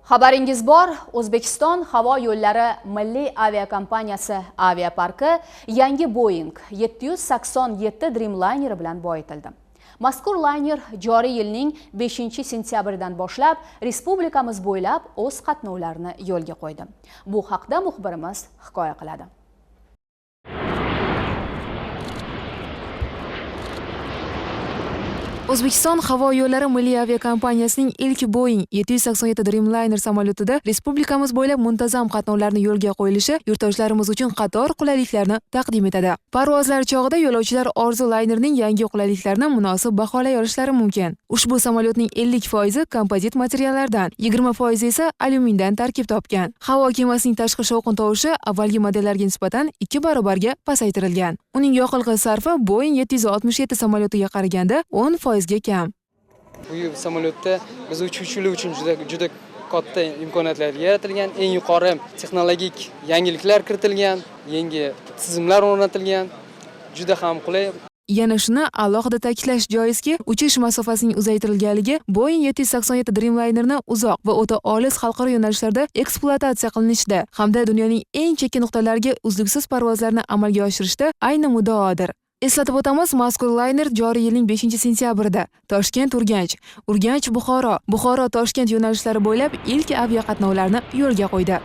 Xabaringiz bor, O'zbekiston havo yo'llari milliy aviakompaniyasi aviaparki yangi Boeing 787 Dreamliner bilan boyitildi. Mazkur layner joriy yilning 5-sentyabridan boshlab respublikamiz bo'ylab o'z qatnovlarini yo'lga qo'ydi. Bu haqda muxbirimiz hikoya qiladi. O'zbekiston havo yo'llari milliy aviakompaniyasining ilk Boeing 787 Dreamliner samolyotida respublikamiz bo'ylab muntazam qatnovlarni yo'lga qo'yilishi yurtdoshlarimiz uchun qator qulayliklarni taqdim etadi. Parvozlar chog'ida yo'lovchilar orzu laynerning yangi qulayliklarini munosib baholay olishlari mumkin. Ushbu samolyotning 50% kompozit materiallardan, 20% esa alyumindan tarkib topgan. Havo kemasining tashqi shovqin tovushi avvalgi modellarga nisbatan 2 barobarga pasaytirilgan. Uning yoqilg'i sarfi Boeing 767 samolyotiga qaraganda 10% ga kam. Bu samolyotda biz uchuvchilar uchun juda juda katta imkoniyatlar yaratilgan, eng yuqori texnologik yangiliklar kiritilgan, yangi tizimlar o'rnatilgan, juda ham qulay. Yana shuni alohida ta'kidlash joizki, uchish masofasining uzaytirilganligi Boeing 787 Dreamlinerni uzoq va o'ta olis xalqaro yo'nalishlarda ekspluatatsiya qilinishida hamda dunyoning eng chekka nuqtalariga uzluksiz parvozlarni amalga oshirishda ayni muddaodir. Eslatib o'tamiz, mazkur layner joriy yilning 5-sentyabrida Toshkent-Urganch, Urganch-Buxoro, Buxoro-Toshkent yo'nalishlari bo'ylab ilk aviaqatnovlarni yo'lga qo'ydi.